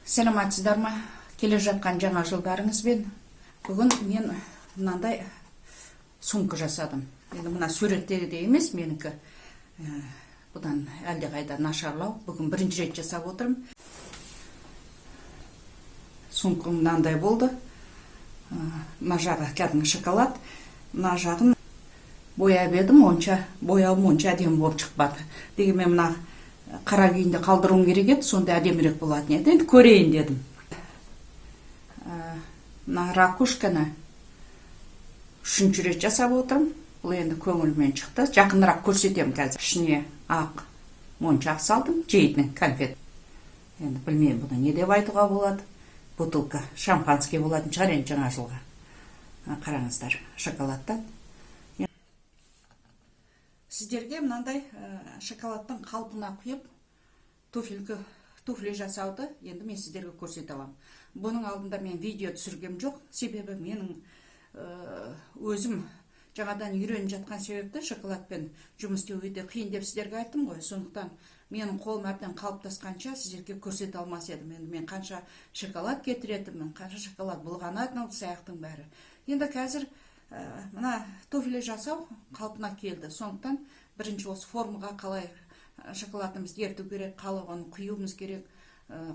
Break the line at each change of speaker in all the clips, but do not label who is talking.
Саламатсыздар ма? Келе жатқан жаңа жылдарыңызбен! Бүгін мен мынандай сумка жасадым. Енді мына суреттегідей емес менікі. Бұдан әлдеқайда нашарлау. Бүгін бірінші рет жасап отырмын. Сумкам мынандай болды. Мына жағы кәдімгі шоколад, мына жағын бояп едім, онша бояуым онша әдемі болып шықпады. Дегенмен мына қара күйінде қалдыруым керек еді, сонда әдемірек болатын еді. Енді көрейін дедім. Мына ракушканы үшінші рет жасап отырмын. Бұл енді көңілімнен шықты. Жақынырақ көрсетемін қазір. Ішіне ақ моншақ салдым, жейтін конфет. Енді білмеймін, бұны не деп айтуға болады. Бутылка шампанский болатын шығар енді жаңа жылға. Қараңыздар, шоколадтан. Сіздерге мынандай шоколадтың қалпына құйып туфелькі, туфли жасауды енді мен сіздерге көрсете аламын. Бұның алдында мен видео түсіргем жоқ, себебі менің өзім жаңадан үйреніп жатқан себепті шоколадпен жұмыс істеу өте қиын деп сіздерге айттым ғой. Сондықтан менің қолым әбден қалыптасқанша сіздерге көрсете алмас едім. Енді мен қанша шоколад кетіретінмін, қанша шоколад былғанатын ыдыс аяқтың бәрі. Енді қазір мына туфли жасау қалпына келді. Сондықтан бірінші осы формаға қалай шоколадымызды еріту керек, қалай оны құюымыз керек,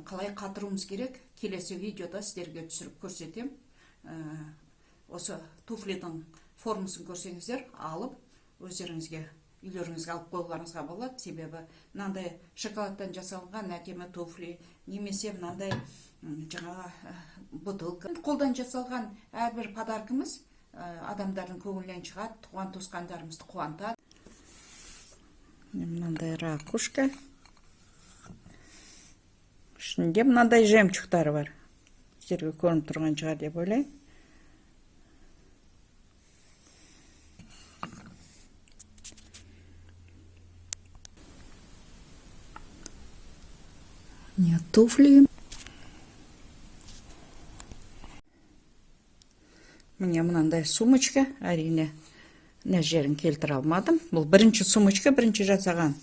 қалай қатыруымыз керек, келесі видеода сіздерге түсіріп көрсетемін. Осы туфлидің формасын көрсеңіздер, алып өздеріңізге, үйлеріңізге алып қоюларыңызға болады. Себебі мынандай шоколадтан жасалған әдемі туфли немесе мынандай жаңағы бутылка, қолдан жасалған әрбір подаркіміз адамдардың көңілінен шығады, туған туысқандарымызды қуантады. Мынандай ракушка, ішінде мынандай жемчугтары бар. Сіздерге көрініп тұрған шығар деп ойлаймын. Міне, туфли. Міне, мынандай сумочка. Әрине, мына жерін келтіре алмадым. Бұл бірінші сумочка, бірінші жасаған.